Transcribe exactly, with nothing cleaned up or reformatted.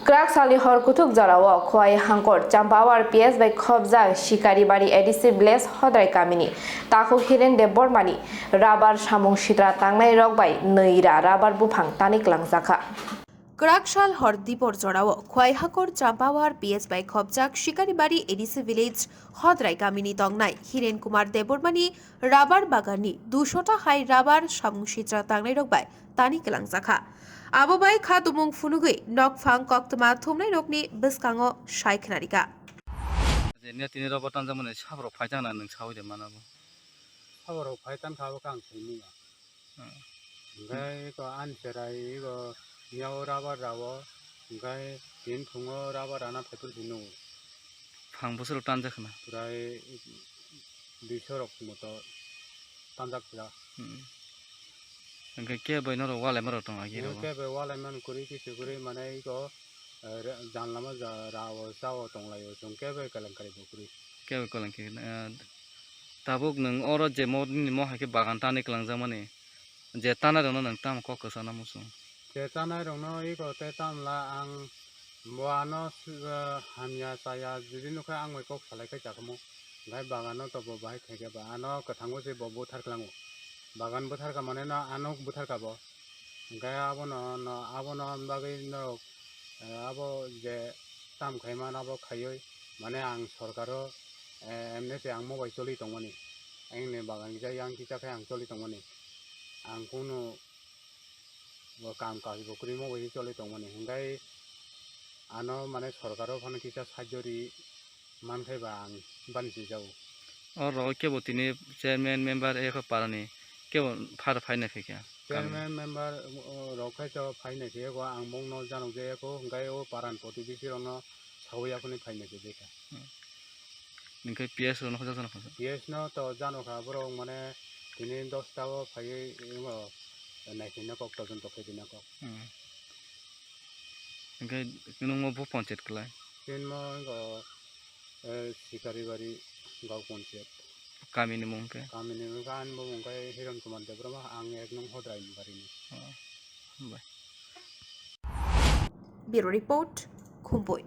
Kwrak salni hor kuthuk jorao Khowai Hangkor Champawar P S bai khobjak Shikaribari A D C village Hodrai kamini takhuk Hiren Debbarmani rabar samung sitra tangnai rok bai nwi ra rabar buphang tani kwlangjakha. Kwrak sal hor dipor jorao Khowai Hangkor Champawar P S bai khobjak Shikaribari A D C village Hodrai kamini tongnai Hiren Kumar Debbarmani rabar baganni dusho ta hai rabar samung sitra tangnai rok bai tani kwlangjakha. Abo bai kha tumung phunugwi nokphang koktwma thumnai rokni bwskango sai khwnarikha. Je ne tini rogo tanjakmani saborok phai tangna nwng saui de mana bo? Saborok phai tangkha abo khe ang sai nukya. Hmm. Hwnkhe eko ani cherai eko miyao rabar rao, hwnkhe tin phungo rabar rana phaipor si nukgo. Phang bwswrok tanjak khna? Prai duiso rok moto tanjak pura. Hmm. Hwnkhe kebo norok walai marok tong agi rogo? Kebo walai man kwrwi kisa kwrwi mane eko, eh, re-, janlama ja rao chao tonglaio, chwng kebo kelenkwrwi bo kwrwi. Kebo kelenkwrwi, eh, tabuk nwng oro je mo nini mo hai khe bagan tani kwlangjakmani, je tanai rokno nwng tamo kok kwchana muchung? Je tanai rokno eko tei tamla ang bo ano, eh, hamya chaya jodi nukha ang bai kok salai khai chakamo. Hwnkhe bagano to bo bahai khaikhe ba ano kwthango se bo buthar kwlango. Bagan butharkha mane no ano butharkha bo. Hwnkhe abono, no, abono bagwi norok, eh, abo je tam khaimano abo khaiwi, mane ang sorkaro, eh, emne se ang mobai choli tongmani. Ani bagan kisa yang kisa khe ang choli tongmani. Ang kunu bo kam kaj bo kwrwi mobai choli tongmani. Hwnkhe ano mane sorkaro phano kisa sahajyo ri, mankhai ba ang bani swijao. O rok kebo tini chairman member eko parani kebo phar phaina phikha. Chairman member, o, rok khai to phaina phiyako ang bongno janok jayako hwnkhe o paran poti bisi rokno sawi yakhwni phaina phikha. Hmm. Hwnkhe P S rokno hoja jano kha? P S no to janokha borok mane tini dosta o phaiwi imo naisingna kok todonto khaidina kok. Hmm. Hwnkhe nwng bo panchayat kwlai? Chini mo wngkha, eh, Sikaribari Gao Panchayat. Kamini mung khe? Kamini mung khe ani bo mung khe Hiron Kumar Debbarma, ang ek nung Hodrai ni barini. Oh, hambai. Bureau Report, Khumpui.